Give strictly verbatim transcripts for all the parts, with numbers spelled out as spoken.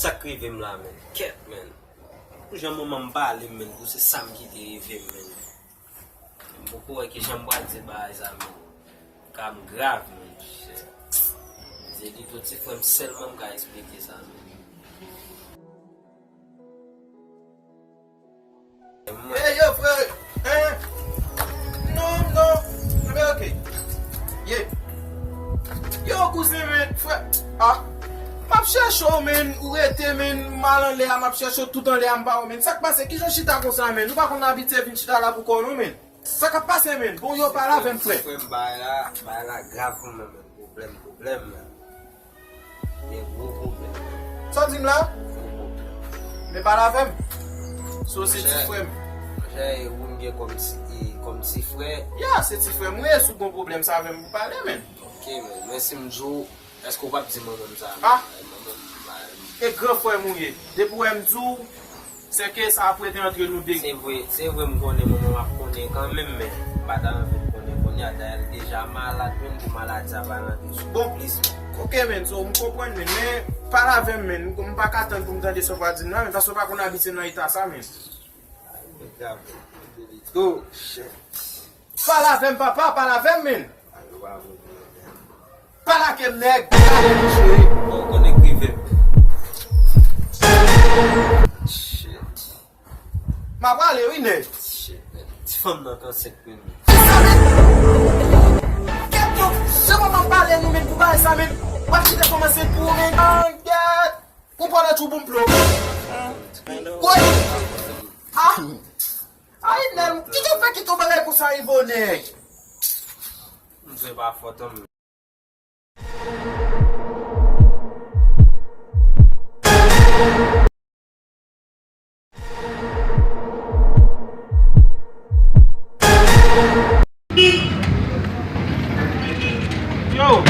Sa k rive m la, menn. Kèt, menn. Pou jan manman m pale m, menn, pou se sa m kite rive m, menn. M poko wè kijan m pral di bagay sa, menn. Ka m grav, menn. Chè. Se li tou ti frè m sèlman m ka eksplike sa, menn. Ey, yo, frè! Hein? Non, non. Enben, ok. Ye. Yo, kouzen, men, frè. Ah. M ap chèche w, men. Ou rete, men. M al anlè a, m ap chèche w tout anlè a, m pa wè w, men. Sa k pase? Kijan w chita konsa, men? Ou pa konn abitye vin chita la pou kò w, non, men. Sa k ap pase, men? Bon, yo, pale avè m, frè. Frè m, bagay la, bagay la grav pou mwen, men. Pwoblèm, pwoblèm, men. Gen gwo pwoblèm. Sa w di m la? Gwo pwoblèm. Men pale avè m. So, se ti frè m. Monchè, e ou m gen kòm ti, e, kòm ti frè? Ya, se ti frè m ou ye, si w gon pwoblèm sa avè m pou pale, men. Ok, men, men si m di w, èske w p ap di manman m sa? Ah! Manman m, e gran frè m ou ye. Depi w wè m di w, Sèke sa ap rete antre nou de. Se vre, se vre m konnen manman m ap konnen kanmenm, men m pa ta anvi l konnen kounye a, dayè l deja malad, menm pou maladi a pa rantre sou li plis. Bon, ok, men, so, m konprann, men, men, pale avè m, men, m, m pa ka tann pou m tande sa w pral di m nan, men, paske w pa konn abitye nan eta sa, men. Ay, men, grav, men, oh, shit. Pale avè m, papa, pale avè m, men. Pale ak m, nèg. Pale, mon cheri. Bon, ou konnen k rive m. Shit. M ap prale, wi, nèg. Shit, man. Ti fanm nan k ansent, men. Kèt, yo, se moman m pale nou, men, pou bagay sa, men. W ap kite kòmanse pou ou, men. Kèt. Ou pran nan twou pou m plo. Woy. Ah. Ay, nèg, kijan w fè kite yon bagay konsa rive w, nèg? M jwe pa fòt, an. Yo,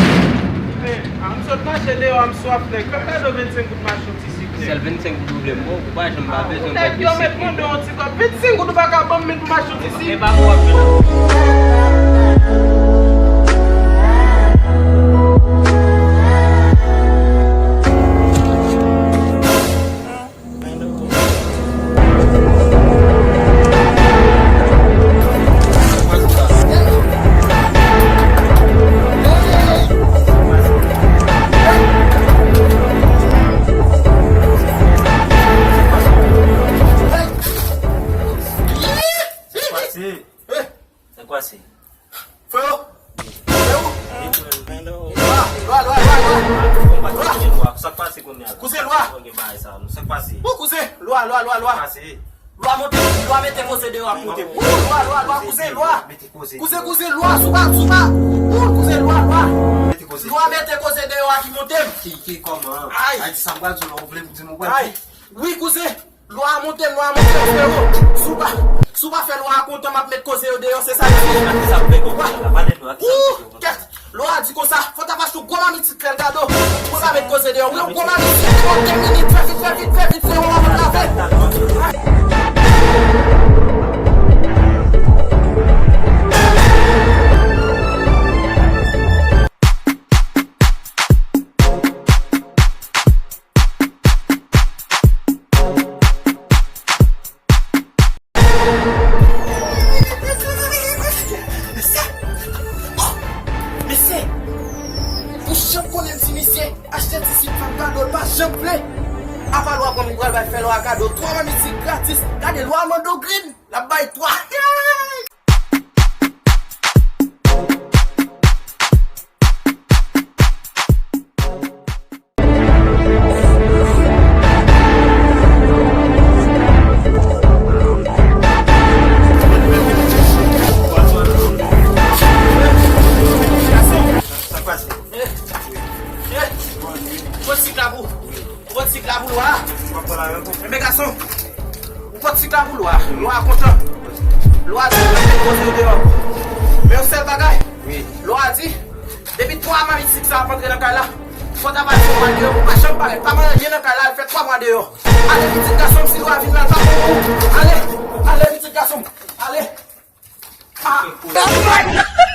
men, a, m sot mache deyò a, m swaf, nèg. Fè m kado vennsenk goud mache yon ti sik, nèg. Sèl vennsenk goud ou vle m ba w, ou pa janm pa bezwen m fè ti sik. Nèg, yo mèt mande yon ti kòb. Vennsenk goud ou pa ka ban m, men pou m achte yon ti sik. E pa pou w ap jwenn. Sa k pase? Freo! Freo! Lwa, lwa, lwa, lwa, lwa! Sa k pase kounye a la? Kouzen, lwa! Sa k pase? Bon, kouzen, lwa, lwa, lwa, lwa! Lwa monte, lwa mete koze deyò ak monte. Ou, lwa, lwa, lwa, kouzen, lwa! Kouzen, kouzen, lwa, souba, souba! Ou, kouzen, lwa, lwa! Lwa mete koze deyò ak monte. Ki, ki, kòman? Ay! Ay, di sa m pral di w la, ou vle m di m ou pral. Ay! Wi, kouzen! Lwa a monte, lwa a monte, frero. Si w pa, si w pa fè lwa a kontan, m ap met koze yo deyò, se sa l di. Ou, kèt. Lwa a di konsa, fò w ta pa sou gwo mamit sik fè l kado. Mwen pa met koze deyò. Wi, yon gwo mamit sik, trannde minit, fè vit, fè vit, fè vit, frero, w ap lave. Mesye! Oh! Mesye! Ou janm konnen m di misye achte ti sik fè m kado, l pa janm vle. Apa lwa pran m pral bay fè lwa kado twa mamit sik gratis. Gade lwa mande w grin, l ap bay twa. Sa k pase? Eh, eh, ou pot sik la pou, ou pot sik la pou lwa. Enben gason, ou pot sik la pou lwa. Lwa kontan. Lwa di, mete koze yo deyò. Men yon sèl bagay. Lwa di, depi twa mamit sik sa ap antre nan kay la, fò ta pase yon mwa deyò, ou pa janm parèt, pa manyen anyen nan kay la, al fè twa mwa deyò. Ale pitit gason m, si lwa vin la, l pa bon pou ou. Ale, ale pitit gason m, ale. Ah.